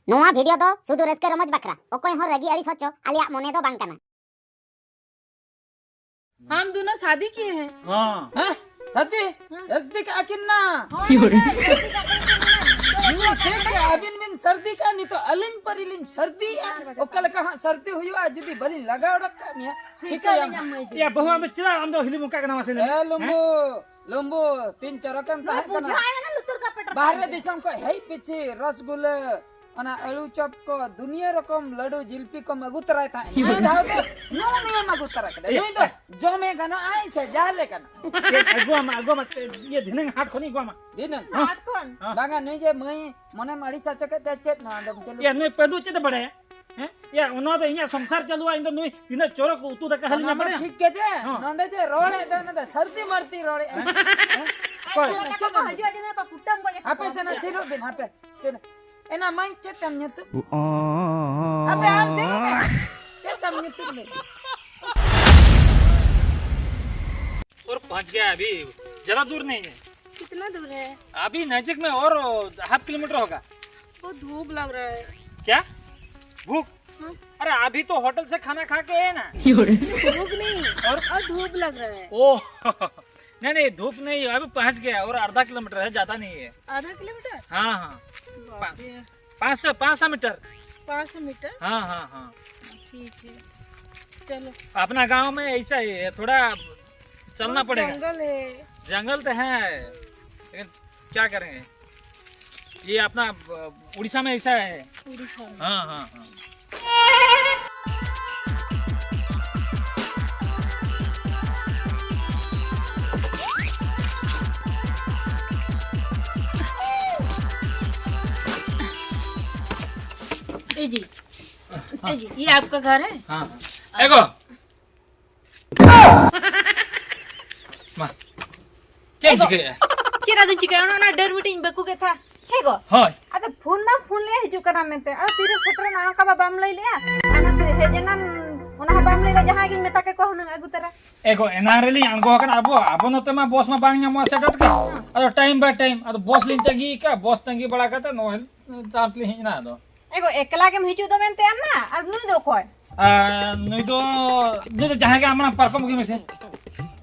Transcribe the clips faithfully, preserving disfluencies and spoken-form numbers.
ᱱᱚᱣᱟ ᱵᱷᱤᱰᱤᱭᱳ ᱫᱚ ᱥᱩᱫᱷᱩ ᱨᱟᱹᱥᱠᱟᱹ ᱨᱚᱢᱚᱡᱽ ᱵᱟᱠᱷᱨᱟ, ᱚᱠᱚᱭ ᱦᱚᱸ ᱨᱟᱹᱜᱤ ᱟᱹᱲᱤᱥ ᱦᱚᱪᱚ ᱟᱞᱮᱭᱟᱜ ᱢᱚᱱᱮ ᱫᱚ ᱵᱟᱝ ᱠᱟᱱᱟ᱾ हम दोनों शादी किए हैं। हाँ। हैं? शादी? हाँ। सर्दी का किन्ना? हाँ, ठीक है, अबिन बिन सर्दी का नहीं तो अलिन पर इलिन सर्दी है। ओका लगा हाँ सर्दी हुई आज जुदी बलिन लगा उड़क का मिया। ठीक है, या बहु आम तो चिदा आम तो हिली मुका करना मसे ए, लुम्बू। ᱞᱩᱢᱵᱩ, ᱛᱤᱱ ᱪᱚᱨᱚᱠᱮᱢ ᱛᱟᱦᱮᱸ ᱠᱟᱱᱟ᱾ ᱵᱩᱡᱷᱟᱹᱣ ᱮᱱᱟ ᱞᱩᱛᱩᱨ ᱠᱟᱯᱮ ᱴᱚᱯᱮ᱾ ᱵᱟᱦᱨᱮ ᱫᱤᱥᱚᱢ ᱠᱷᱚᱱ ᱦᱮᱡ ᱯᱤᱪᱷᱤ ᱨᱚᱥᱜᱩᱞᱟᱹ, ᱚᱱᱟ ᱟᱹᱞᱩ ᱪᱚᱯ ᱠᱚ, ᱫᱩᱱᱤᱭᱟᱹ ᱨᱚᱠᱚᱢ ᱞᱟᱹᱰᱩ, ᱡᱤᱞᱯᱤ ᱠᱚᱢ ᱟᱹᱜᱩ ᱛᱚᱨᱟᱭ ᱛᱟᱦᱮᱸᱫ᱾ ᱱᱤᱭᱟᱹ ᱫᱷᱟᱣ ᱫᱚ ᱱᱩᱭ ᱱᱩᱭᱮᱢ ᱟᱹᱜᱩ ᱛᱚᱨᱟ ᱠᱮᱫᱟ᱾ ᱱᱩᱭ ᱫᱚ ᱡᱚᱢᱮ ᱜᱟᱱᱚᱜ ᱟᱭ ᱥᱮ ᱡᱟᱦᱟᱸ ᱞᱮᱠᱟᱱᱟᱜ? ᱮ, ᱟᱹᱜᱩᱣᱟᱢᱟ, ᱟᱹᱜᱩᱣᱟᱢᱟ, ᱤᱭᱟᱹ, ᱫᱷᱤᱱᱟᱹᱝ ᱦᱟᱴ ᱠᱷᱚᱱᱤᱧ ᱟᱹᱜᱩᱣᱟᱢᱟ᱾ ᱫᱷᱤᱱᱟᱹᱝ? ᱦᱟᱴ ᱠᱷᱚᱱ? ᱦᱮᱸ᱾ ᱵᱟᱝᱟ, ᱱᱩᱭ ᱡᱮ ᱢᱟᱹᱭ ᱢᱚᱱᱮᱢ ᱟᱹᱲᱤᱥ ᱦᱚᱪᱚ ᱠᱮᱫ ᱛᱟᱭᱟ, ᱪᱮᱫ ᱱᱚᱣᱟ ᱫᱚᱢ ᱪᱟᱹᱞᱩ? ᱮ, ᱱᱩᱭ ᱯᱟᱹᱫᱩ ᱪᱮᱫ ᱮ ᱵᱟᱲᱟᱭᱟ? ᱦᱮᱸ? ᱭᱟ, ᱚᱱᱟ ᱫᱚ ᱤᱧᱟᱹᱜ ᱥᱚᱝᱥᱟᱨ ᱪᱟᱹᱞᱩᱜᱼᱟ, ᱤᱧ ᱫᱚ ᱱᱩᱭ ᱛᱤᱱᱟᱹᱜ ᱪᱚᱨᱚᱠ ᱩᱛᱩ ᱫᱟᱠᱟ ᱦᱟᱹᱞᱤᱧᱟ ᱚᱱᱟ ᱢᱟ ᱵᱟᱲᱟᱭᱟ? ᱴᱷᱤᱠ ᱜᱮ ᱡᱮ, ᱦᱮᱸ᱾ ᱱᱚᱰᱮ ᱡᱮ ᱨᱚᱲᱮᱫ ᱫᱚ, ᱚᱱᱟ ᱫᱚ ᱥᱟᱹᱨᱫᱤ ᱢᱟᱹᱨᱫᱤ ᱨᱚᱲᱮᱫ ᱟᱭ᱾ ᱦᱮᱸ? ᱦᱮᱸ? ᱚᱠᱚᱭ? ᱪᱮᱫ ᱮᱢ ᱢᱮᱱᱫᱟ? ᱦᱟᱯᱮ ᱥᱮᱱᱟ, ᱛᱷᱤᱨᱚᱜ ᱵᱤᱱ, ᱦᱟᱯᱮ᱾ ᱪᱮᱫ? ᱮᱱᱟ ᱢᱟᱹᱭ ᱪᱮᱫ ᱛᱟᱢ ᱧᱩᱛᱩᱢ? ᱦᱟᱯᱮ ᱟᱢ ᱛᱷᱤᱨᱚᱜ ᱢᱮ᱾ ᱪᱮᱫ ᱛᱟᱢ ᱧᱩᱛᱩᱢ ᱞᱟᱹᱭ? और पहुंच गया, अभी ज्यादा दूर नहीं है। कितना दूर है? अभी नजदीक में और हाफ किलोमीटर होगा। बहुत धूप लग रहा है। क्या? भूख? हाँ। अरे, अभी तो होटल से खाना खा के है ना। भूख नहीं। और? और धूप लग रहा है। ओह। नहीं, नहीं, धूप नहीं, अभी पहुंच गया और आधा किलोमीटर है, ज्यादा नहीं है। आधा किलोमीटर? हाँ, हाँ। बाप रे। पाँच सौ, पाँच सौ मीटर। पाँच सौ मीटर? हाँ, हाँ, हाँ। ठीक है, चलो। अपना गांव में ऐसा ही है, थोड़ा चलना बहुत पड़ेगा। जंगल है। जंगल तो है, लेकिन क्या करेंगे? ये अपना, अ, उड़ीसा में ऐसा है। उड़ीसा में। हाँ, हाँ, हाँ। ए जी, ए जी, ये आपका घर है? हाँ, हाँ। एगो। मा। ᱪᱮᱫ ᱮᱢ ᱮᱜᱳ, ᱪᱤᱠᱟᱹᱭᱮᱫᱼᱟ? ᱪᱮᱫ ᱟᱫᱚᱧ ᱪᱤᱠᱟᱹᱭᱟ? ᱚᱱᱟ, ᱚᱱᱟ ᱰᱟᱹᱨ ᱢᱤᱫᱴᱤᱡ ᱤᱧ ᱵᱟᱹᱠᱩ ᱠᱮᱫ ᱛᱷᱟ᱾ ᱦᱮᱸ ᱜᱳ᱾ ᱦᱳᱭ᱾ ᱟᱫᱚ ᱯᱷᱳᱱ ᱢᱟ ᱯᱷᱳᱱ ᱞᱮ ᱦᱤᱡᱩᱜ ᱠᱟᱱᱟ ᱢᱮᱱᱛᱮ᱾ ᱟᱫᱚ ᱛᱤᱨᱮᱢ ᱥᱮᱴᱮᱨᱮᱱᱟ ᱚᱱᱟ ᱠᱚ ᱵᱟᱢ ᱞᱟᱹᱭ ᱞᱮᱜᱼᱟ᱾ ᱟᱨ ᱱᱚᱛᱮ ᱦᱮᱡ ᱮᱱᱟᱢ ᱚᱱᱟ ᱦᱚᱸ ᱵᱟᱢ ᱞᱟᱹᱭ ᱞᱮᱜᱼᱟ, ᱡᱟᱦᱟᱸᱭ ᱜᱤᱧ ᱢᱮᱛᱟ ᱠᱮᱠᱚᱣᱟ ᱦᱩᱱᱟᱹᱝ ᱟᱹᱜᱩ ᱛᱟᱨᱟ᱾ ᱮᱜᱳ, ᱮᱱᱟᱝ ᱨᱮᱞᱤᱧ ᱟᱬᱜᱚ ᱟᱠᱟᱱᱟ᱾ ᱟᱵᱚ, ᱟᱵᱚ ᱱᱚᱛᱮ ᱢᱟ ᱵᱚᱥ ᱢᱟ ᱵᱟᱝ ᱧᱟᱢᱚᱜᱼᱟ ᱥᱮ ᱴᱟᱴᱠᱟ᱾ ᱦᱮᱸ᱾ ᱟᱫᱚ ᱴᱟᱭᱤᱢ ᱵᱟᱭ ᱴᱟᱭᱤᱢ, ᱟᱫᱚ ᱵᱚᱥ ᱞᱤᱧ ᱛᱟᱺᱜᱤ ᱟᱠᱟᱫ, ᱵᱚᱥ ᱛᱟᱺᱜᱤ ᱵᱟᱲᱟ ᱠᱟᱛᱮ ᱱᱚᱜᱼᱚᱭ ᱛᱟᱲᱟᱢ ᱛᱮᱞᱤᱧ ᱦᱮᱡ ᱮᱱᱟ᱾ ᱟᱫᱚ ᱮᱜᱳ, ᱮᱠᱞᱟ ᱜᱮᱢ ᱦᱤᱡᱩᱜ ᱫᱚ ᱢᱮᱱᱛᱮ ᱟᱢ ᱢᱟ? ᱟᱨ ᱱᱩᱭ ᱫᱚ ᱚᱠᱚᱭ? ᱟᱨ ᱱᱩᱭ ᱫᱚ, ᱱᱩᱭ ᱫᱚ ᱡᱟᱦᱟᱸᱭ ᱜᱮ ᱟᱢ ᱢᱟᱲᱟᱝ ᱯᱟᱨᱠᱚᱢ ᱟᱹᱜᱩᱭ ᱢᱮᱥᱮ᱾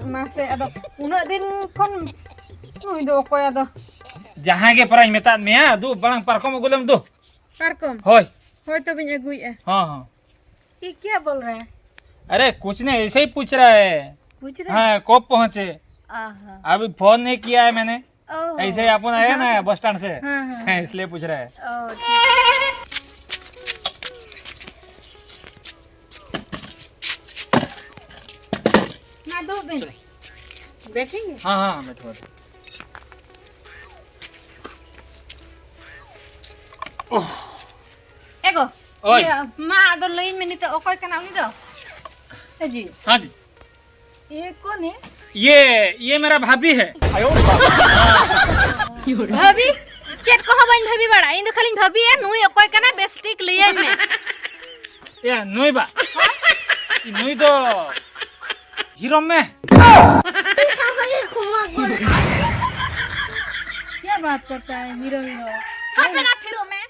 ᱢᱟᱥᱮ, ᱟᱫᱚ ᱩᱱᱟᱹᱜ ᱫᱤᱱ ᱠᱷᱚᱱ ᱱᱩᱭ ᱫᱚ ᱚᱠᱚᱭ ᱟᱫᱚ? ᱡᱟᱦᱟᱸᱭ ᱜᱮ ᱯᱟᱨᱟᱧ ᱢᱮᱛᱟᱫ ᱢᱮᱭᱟ, ᱫᱩ ᱢᱟᱲᱟᱝ ᱯᱟᱨᱠᱚᱢ ᱟᱹᱜᱩ ᱞᱮᱢ ᱫᱩ᱾ ᱯᱟᱨᱠᱚᱢ? ᱦᱳᱭ᱾ ᱦᱳᱭ, ᱛᱚᱵᱮᱧ ᱟᱹᱜᱩᱭᱮᱫᱼᱟ᱾ ᱦᱚᱸ, ᱦᱚᱸ᱾ ये क्या बोल रहा है? अरे, कुछ नहीं, ऐसे ही पूछ रहा है। पूछ रहा है? हाँ, कब पहुंचे? आहा। अभी फोन नहीं किया है मैंने। ओहो। ऐसे ही अपन आया ना बस स्टैंड से। हाँ, हाँ। हाँ, इसलिए पूछ रहा है। ओ, ठीक। ना दो दिन। बैठेंगे? हाँ, हाँ, बैठो, बैठो। ᱮᱜᱳ, ᱳᱭ᱾ ᱤᱭᱟᱹ, ᱢᱟ, ᱟᱫᱚ ᱞᱟᱹᱭᱟᱹᱧ ᱢᱮ ᱱᱤᱛᱚᱜ ᱚᱠᱚᱭ ᱠᱟᱱᱟ ᱩᱱᱤ ᱫᱚ? ᱮ ᱡᱤ᱾ हाँ जी। ये कौन है? ये, ये मेरा भाभी है। ᱵᱷᱟᱵᱤ? ᱪᱮᱫ ᱠᱚᱦᱚᱸ ᱵᱟᱹᱧ ᱵᱷᱟᱵᱤ ᱵᱟᱲᱟᱜᱼᱟ, ᱤᱧ ᱫᱚ ᱠᱷᱟᱹᱞᱤᱧ ᱵᱷᱟᱵᱤᱭᱟ ᱱᱩᱭ ᱚᱠᱚᱭ ᱠᱟᱱᱟ, ᱵᱮᱥ ᱴᱷᱤᱠ ᱞᱟᱹᱭᱟᱹᱧ ᱢᱮ᱾ ᱮ, ᱱᱩᱭ ᱵᱟ? ᱱᱩᱭ ᱫᱚ ᱦᱤᱨᱳ ᱢᱮ᱾ क्या बात करता है हीरो हीरो? ᱟᱯᱮ ᱱᱟ ᱦᱤᱨᱳ ᱢᱮ᱾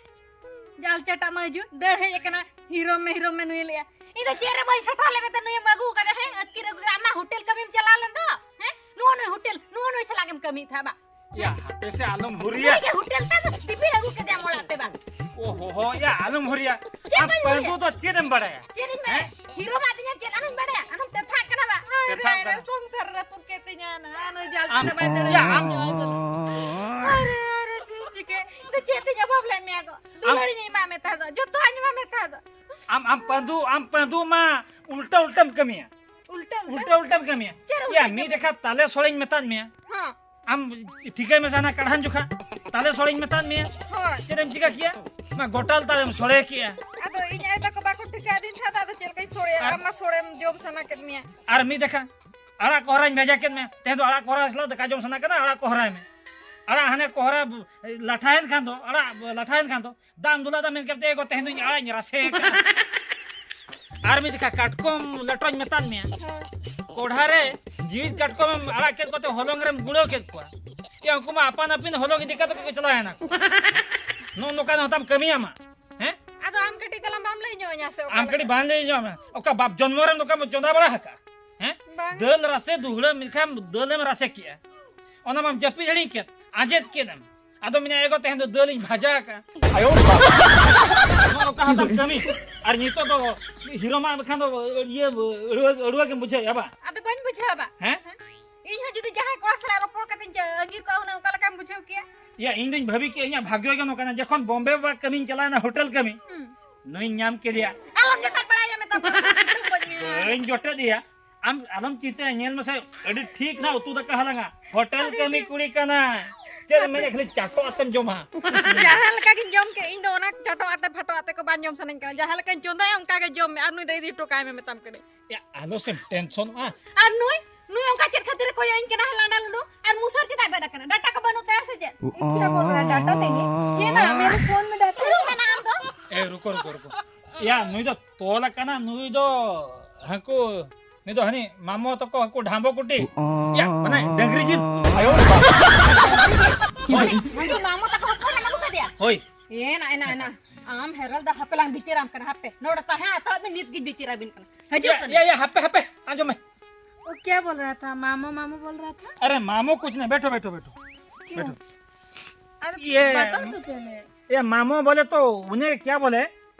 ᱡᱟᱞ ᱪᱟᱴᱟ ᱢᱟ ᱦᱤᱡᱩᱜ, ᱫᱟᱹᱲ ᱦᱮᱡ ᱟᱠᱟᱱᱟ, ᱦᱤᱨᱳ ᱢᱮ, ᱦᱤᱨᱳ ᱢᱮ ᱱᱩᱭ ᱞᱟᱹᱭᱟ᱾ ᱤᱧ ᱫᱚ ᱪᱮᱫ ᱨᱮ ᱵᱟᱹᱧ ᱥᱟᱴᱷᱟ ᱞᱮ ᱢᱮᱛᱮ ᱱᱩᱭᱮᱢ ᱟᱹᱜᱩ ᱟᱠᱟᱫᱟ, ᱦᱮᱸ? ᱟᱹᱛᱠᱤᱨ ᱟᱹᱜᱩ ᱠᱮᱫᱟ, ᱟᱢᱟᱜ ᱦᱳᱴᱮᱞ ᱠᱟᱹᱢᱤᱢ ᱪᱟᱞᱟᱣ ᱞᱮᱱ ᱫᱚ, ᱦᱮᱸ? ᱱᱚᱜᱼᱚ ᱱᱩᱭ ᱦᱳᱴᱮᱞ, ᱱᱚᱜᱼᱚ ᱱᱩᱭ ᱥᱟᱞᱟᱜ ᱜᱮᱢ ᱠᱟᱹᱢᱤᱭᱮᱫ ᱛᱟᱦᱮᱸᱫ ᱵᱟ? ᱭᱟ, ᱦᱟᱯᱮ ᱥᱮ ᱟᱞᱚᱢ ᱦᱩᱨᱤᱭᱟ᱾ ᱱᱩᱭ ᱜᱮ ᱦᱳᱴᱮᱞ ᱛᱟᱢ, ᱴᱤᱯᱷᱤᱱ ᱟᱹᱜᱩ ᱠᱮᱫᱮᱭᱟᱢ ᱚᱲᱟᱜ ᱛᱮ ᱵᱟᱝ? ᱳ ᱦᱳ ᱦᱳ, ᱭᱟ, ᱟᱞᱚᱢ ᱦᱩᱨᱤᱭᱟ᱾ ᱪᱮᱫ ᱟᱢ ᱵᱟᱹᱧ ᱦᱩᱨᱤᱭᱟ? ᱯᱟᱹᱨᱫᱩ ᱫᱚ ᱪᱮᱫ ᱮᱢ ᱵᱟᱲᱟᱭᱟ? ᱪᱮᱫ ᱤᱧ ᱵᱟᱲᱟᱭᱟ? ᱦᱮᱸ? ᱦᱤᱨᱳ ᱢᱟ ᱟᱹᱛᱤᱧᱟ, ᱪᱮᱫ ᱟᱢᱮᱢ ᱵᱟᱲᱟᱭᱟ? ᱟᱢᱮᱢ ᱛᱮᱛᱷᱟᱜ ᱠᱟᱱᱟ ᱵᱟ? ᱦᱟᱭ ᱛᱮᱛᱷᱟᱜ ᱨᱮ, ᱠᱟᱱᱟ᱾ ᱥᱚᱝᱥᱟᱨ ᱨᱟᱹᱯᱩᱫ ᱠᱮᱫ ᱛᱤᱧᱟ ᱱᱟ, ᱱᱩᱭ ᱡᱟᱞ ᱟᱢ, ᱪᱟᱴᱟ ᱵᱟᱭ ᱫᱟᱹᱲ ᱭᱟ, ᱟᱢ, ᱟᱨᱮ, ᱟᱨᱮ, ᱪᱮᱫ ᱤᱧ ᱪᱤᱠᱟᱹᱭᱟ? ᱤᱧ ᱫᱚ ᱪᱮᱫ ᱛᱤᱧ ᱚᱵᱷᱟᱵ ᱞᱮᱫ ᱢᱮᱭᱟ ᱜᱚ? ᱟᱢ ᱫᱩᱞᱟᱹᱲᱤᱧ ᱮᱢᱟᱜ ᱢᱮ ᱛᱟᱦᱮᱸ ᱫᱚ, ᱡᱚᱛᱚᱣᱟᱜ ᱤᱧ ᱮᱢᱟᱜ ᱢᱮ ᱛᱟᱦᱮᱸ ᱫᱚ᱾ ᱟᱢ, ᱟᱢ ᱯᱟᱹᱫᱩ, ᱟᱢ ᱯᱟᱹᱫᱩ ᱢᱟ ᱩᱞᱴᱟᱹ ᱩᱞᱴᱟᱹᱢ ᱠᱟᱹᱢᱤᱭᱟ᱾ ᱩᱞᱴᱟᱹ, ᱩᱞᱴᱟᱹ? ᱩᱞᱴᱟ ᱩᱞᱴᱟᱢ ᱠᱟᱹᱢᱤᱭᱟ᱾ ᱪᱮᱫ ᱩᱞᱴᱟᱹ ᱭᱟ, ᱢᱤᱫ ᱠᱟᱹᱢᱤ? ᱡᱚᱠᱷᱟ ᱛᱟᱞᱮ ᱥᱚᱲᱮᱧ ᱢᱮᱛᱟᱫ ᱢᱮᱭᱟ᱾ ᱦᱚᱸ᱾ ᱟᱢ ᱴᱷᱤᱠᱟᱹᱭ ᱢᱮᱥᱮ, ᱦᱟᱱᱟ ᱠᱟᱲᱦᱟᱱ ᱡᱚᱠᱷᱟ ᱛᱟᱞᱮ ᱥᱚᱲᱮᱧ ᱢᱮᱛᱟᱫ ᱢᱮᱭᱟ᱾ ᱦᱳᱭ᱾ ᱪᱮᱫ ᱮᱢ ᱪᱤᱠᱟ ᱠᱮᱭᱟ? ᱢᱟ ᱜᱚᱴᱟᱞ ᱛᱟᱞᱮᱢ ᱥᱚᱲᱮ ᱠᱮᱜᱼᱟ᱾ ᱟᱫᱚ ᱤᱧ ᱟᱭᱳ ᱛᱟᱠᱚ ᱵᱟᱠᱚ ᱴᱷᱤᱠᱟᱹ ᱟᱹᱫᱤᱧ ᱛᱟᱦᱮᱸᱫ, ᱟᱫᱚ ᱪᱮᱫ ᱞᱮᱠᱟᱧ ᱥᱚᱲᱮᱭᱟ? ᱟᱨ ᱟᱢ ᱢᱟ ᱥᱚᱲᱮᱢ ᱡᱚᱢ ᱥᱟᱱᱟ ᱠᱮᱫ ᱢᱮᱭᱟ᱾ ᱟᱨ ᱢᱤᱫ ᱡᱚᱠᱷᱟ ᱟᱲᱟᱜ ᱠᱚᱦᱨᱟᱧ ᱵᱷᱮᱡᱟ ᱠᱮᱫ ᱢᱮᱭᱟ᱾ ᱛᱮᱦᱮᱧ ᱫᱚ ᱟᱲᱟᱜ ᱠᱚᱦᱨᱟ ᱥᱟᱞᱟᱜ ᱫᱟᱠᱟ ᱡᱚᱢ ᱥᱟᱱᱟ ᱠᱟᱱᱟ, ᱟᱲᱟᱜ ᱠᱚᱦᱨᱟᱭ ᱢᱮ᱾ ᱟᱲᱟᱜ ᱦᱟᱱᱮ ᱠᱚᱦᱨᱟ ᱞᱟᱴᱷᱟᱭᱮᱱ ᱠᱷᱟᱱ ᱫᱚ, ᱟᱲᱟᱜ ᱞᱟᱴᱷᱟᱭᱮᱱ ᱠᱷᱟᱱ ᱫᱚ, ᱫᱟᱜ ᱮᱢ ᱫᱩᱞᱟᱜ ᱫᱟ, ᱢᱮᱱ ᱠᱮᱫ ᱛᱮ, "ᱮ ᱜᱚ, ᱛᱮᱦᱮᱧ ᱫᱚᱧ ᱟᱲᱟᱜ ᱤᱧ ᱨᱟᱥᱮ ᱟᱠᱟᱫᱼᱟ᱾" ᱟᱨ ᱢᱤᱫ ᱡᱚᱠᱷᱟ ᱠᱟᱴᱠᱚᱢ ᱞᱮᱴᱚᱧ ᱢᱮᱛᱟᱫ ᱢᱮᱭᱟ᱾ ᱦᱮᱸ᱾ ᱠᱚᱲᱦᱟ ᱨᱮ ᱡᱤᱣᱤᱫ ᱠᱟᱴᱠᱚᱢ ᱮᱢ ᱟᱲᱟᱜ ᱠᱮᱫ ᱠᱚᱛᱮ ᱦᱚᱞᱚᱝ ᱨᱮᱢ ᱜᱩᱲᱟᱹᱣ ᱠᱮᱫ ᱠᱚᱣᱟ᱾ ᱮ, ᱩᱱᱠᱩ ᱢᱟ ᱟᱯᱟᱱ ᱟᱹᱯᱤᱱ ᱦᱚᱞᱚᱝ ᱤᱫᱤ ᱠᱟᱛᱮ ᱠᱚ ᱪᱟᱞᱟᱣ ᱮᱱᱟ ᱠᱚ᱾ ᱱᱚᱜᱼᱚ ᱱᱚᱝᱠᱟ ᱫᱚ ᱦᱟᱛᱟᱢ ᱠᱟᱹᱢᱤᱭᱟ ᱢᱟ᱾ ᱦᱮᱸ? ᱟᱫᱚ ᱟᱢ ᱠᱟᱹᱴᱤᱡ ᱛᱟᱞᱟᱝ ᱵᱟᱢ ᱞᱟᱹᱭ ᱧᱚᱜ ᱟᱹᱧᱟ ᱥᱮ ᱚᱠᱟ ᱟᱢ ᱞᱮᱠᱟ? ᱠᱟᱹᱴᱤᱡ ᱵᱟᱝ ᱞᱟᱹᱭ ᱧᱚᱜ ᱢᱮ, ᱚᱠᱟ ᱵᱟᱯ ᱡᱚᱱᱢᱚ ᱨᱮ ᱱᱚᱝᱠᱟᱢ ᱪᱚᱸᱫᱟ ᱵᱟᱲᱟ ᱟᱠᱟᱫᱼᱟ? ᱦᱮᱸ? ᱵᱟᱝ᱾ ᱫᱟᱹᱞ ᱨᱟᱥᱮ ᱫᱩᱦᱲᱟᱹ, ᱢᱮᱱᱠᱷᱟᱱ ᱫᱟᱹᱞ ᱮᱢ ᱨᱟᱥᱮ ᱠᱮᱜᱼᱟ, ᱚᱱᱟ ᱢᱟᱢ ᱡᱟᱹᱯᱤᱫ ᱦᱤᱲᱤᱧ ᱠᱮᱫ, ᱟᱸᱡᱮᱫ ᱠᱮᱫ ᱮᱢ᱾ ᱟᱫᱚ ᱢᱮᱱᱟ, "ᱮ ᱜᱚ, ᱛᱮᱦᱮᱧ ᱫᱚ ᱫᱟᱹᱞ ᱤᱧ ᱵᱷᱟᱡᱟ ᱟᱠᱟᱫᱼᱟ᱾" ᱱᱚᱜᱼᱚ ᱱᱚᱝᱠᱟ ᱦᱟᱛᱟᱢ ᱠᱟᱹᱢᱤ᱾ ᱟᱨ ᱱᱤᱛᱚᱜ ᱫᱚ ᱦᱤᱨᱳ ᱢᱟ ᱵᱟᱠᱷᱟᱱ ᱫᱚ ᱤᱭᱟᱹ ᱟᱹᱲᱩᱣᱟᱹ, ᱟᱹᱲᱩᱣᱟᱹ ᱜᱮᱢ ᱵᱩᱡᱷᱟᱹᱣᱮᱫᱼᱟ ᱵᱟ? ᱟᱫᱚ ᱵᱟᱹᱧ ᱵᱩᱡᱷᱟᱹᱣᱟ ᱵᱟ᱾ ᱦᱮᱸ? ᱤᱧ ᱦᱚᱸ ᱡᱩᱫᱤ ᱡᱟᱦᱟᱸᱭ ᱠᱚᱲᱟ ᱥᱟᱞᱟᱜ ᱨᱚᱯᱚᱲ ᱠᱟᱛᱮᱧ ᱟᱹᱜᱤᱨ ᱠᱚᱣᱟ, ᱦᱩᱱᱟᱹᱝ ᱚᱠᱟ ᱞᱮᱠᱟᱢ ᱵᱩᱡᱷᱟᱹᱣ ᱠᱮᱭᱟ? ᱭᱟ, ᱤᱧ ᱫᱩᱧ ᱵᱷᱟᱹᱵᱤ ᱠᱮᱜᱼᱟ, ᱤᱧᱟᱹᱜ ᱵᱷᱟᱜᱽᱭᱚ ᱜᱮ ᱱᱚᱝᱠᱟᱱᱟ, ᱡᱚᱠᱷᱚᱱ ᱵᱚᱢᱵᱮ ᱵᱟ ᱠᱟᱹᱢᱤᱧ ᱪᱟᱞᱟᱣᱮᱱᱟ ᱦᱳᱴᱮᱞ ᱠᱟᱹᱢᱤ, ᱦᱩᱸ᱾ ᱱᱩᱭᱤᱧ ᱧᱟᱢ ᱠᱮᱫᱮᱭᱟ᱾ ᱟᱞᱚᱢ ᱡᱚᱴᱮᱫ ᱵᱟᱲᱟᱭᱟ, ᱢᱮᱛᱟᱢ ᱠᱟᱱᱟ, ᱵᱟᱹᱧ ᱜᱚᱡ ᱢᱮᱭᱟ᱾ ᱵᱟᱹᱧ ᱡᱚᱴᱮᱫ ᱮᱭᱟ, ᱟᱢ ᱟᱞᱚᱢ ᱪᱤᱱᱛᱟᱹᱭᱟ, ᱧᱮᱞ ᱢᱮᱥᱮ, ᱟᱹᱰᱤ ᱴᱷᱤᱠ ᱱᱟᱜ ᱩᱛᱩ ᱫᱟᱠᱟ ᱦᱟᱞᱟᱝᱟ, ᱦᱳᱴᱮᱞ ᱠᱟᱹᱢᱤ ᱠᱩᱲᱤ ᱠᱟᱱᱟᱭ᱾ ᱪᱮᱫ ᱮᱢ ᱢᱮᱱᱮᱫ, ᱠᱷᱟᱹᱞᱤ ᱪᱟᱴᱚ ᱟᱛᱮᱢ ᱡᱚᱢᱟ? ᱡᱟᱦᱟᱸ ᱞᱮᱠᱟ ᱜᱤᱧ ᱡᱚᱢ ᱠᱮᱫ, ᱤᱧ ᱫᱚ ᱚᱱᱟ ᱪᱟᱴᱚ ᱟᱛᱮ ᱯᱷᱟᱴᱚ ᱟᱛᱮ ᱠᱚ ᱵᱟᱝ ᱡᱚᱢ ᱥᱟᱱᱟᱧ ᱠᱟᱱᱟ᱾ ᱡᱟᱦᱟᱸ ᱞᱮᱠᱟᱧ ᱪᱚᱸᱫᱟᱭᱟ, ᱚᱱᱠᱟ ᱜᱮ ᱡᱚᱢ ᱢᱮ, ᱟᱨ ᱱᱩᱭ ᱫᱚ ᱤᱫᱤ ᱦᱚᱴᱚ ᱠᱟᱭ ᱢᱮ ᱢᱮᱛᱟᱢ ᱠᱟᱹᱱᱟᱹᱧ᱾ ᱭᱟ, ᱟᱞᱚ ᱥᱮᱢ ᱴᱮᱱᱥᱚᱱᱚᱜᱼᱟ᱾ ᱟᱨ ᱱᱩᱭ, ᱱᱩᱭ ᱚᱱᱠᱟ ᱪᱮᱫ ᱠᱷᱟᱹᱛᱤᱨ ᱮ ᱠᱚᱭᱚᱜ ᱤᱧ ᱠᱟᱱᱟ, ᱦᱟᱞᱟᱱᱰᱟ ᱞᱩᱰᱩ? ᱟᱨ ᱢᱩᱥᱟᱹᱨ ᱪᱮᱫᱟᱜ ᱵᱮᱫ ᱟᱠᱟᱱᱟ? ᱰᱟᱴᱟ ᱠᱚ ᱵᱟᱹᱱᱩᱜ ᱛᱟᱭᱟ ᱥᱮ ᱪᱮᱫ? ये क्या बोल रहा है? डाटा नहीं है। ये ना, मेरे फोन में डाटा। ᱩᱨᱩᱢ ᱢᱮᱱᱟᱜ ᱟᱢ ᱫᱚ? ᱮ, ᱨᱩᱠᱚ, ᱨᱩᱠᱚ, ᱨᱩᱠᱚ᱾ ᱭᱟ, ᱱᱩᱭ ᱫᱚ ᱛᱚᱞ ᱟᱠᱟᱱᱟ, ᱱᱩᱭ ᱫᱚ ᱦᱟᱹᱱᱠᱩ, ᱱᱩᱭ ᱫᱚ ᱦᱟᱹᱱᱤ ᱢᱟᱢᱚ ᱛᱟᱠᱚ ᱦᱟᱹᱱᱠᱩ ᱰᱷᱟᱢᱵᱚ ᱠᱩᱴᱤ᱾ ᱭᱟ, ᱢᱟᱱᱮ ᱰᱟᱹᱝᱨᱤ ᱡᱤᱞ᱾ ᱦᱳᱭ᱾ ᱦᱟᱹᱱᱠᱩ ᱢᱟᱢᱚ ᱛᱟᱠᱚ ᱦᱚᱸᱠᱚ ᱦᱟᱞᱟᱝ ᱟᱹᱜᱩ ᱠᱟᱫᱮᱭᱟ? ᱦᱳᱭ᱾ ᱮᱱᱟ, ᱮᱱᱟ, ᱮᱱᱟ᱾ ᱟᱢ ᱦᱮᱨᱮᱞ ᱫᱟ, ᱦᱟᱯᱮ ᱞᱟᱝ ᱵᱤᱪᱟᱹᱨᱟᱢ ᱠᱟᱱᱟ, ᱦᱟᱯᱮ᱾ ᱱᱚᱰᱮ ᱛᱟᱦᱮᱸ ᱦᱟᱛᱟᱲᱚᱜ ᱢᱮ, ᱱᱤᱛ ᱜᱤᱧ ᱵᱤᱪᱟᱹᱨ ᱟᱹᱵᱤᱱ ᱠᱟᱱᱟ᱾ ᱦᱤᱡᱩᱜ ᱭᱟ, ᱠᱟᱱᱟ᱾ ᱭᱟ, ᱭᱟ, ᱦᱟᱯᱮ, ᱦᱟᱯᱮ, ᱟᱸᱡᱚᱢ ᱢᱮ᱾ वो क्या बोल रहा था? मामो, मामो बोल रहा था? अरे मामो कुछ नहीं, बैठो, बैठो, बैठो। क्यों? बैठो। अरे ये बताओ तो पहले। ये मामो बोले तो उन्हें क्या बोले,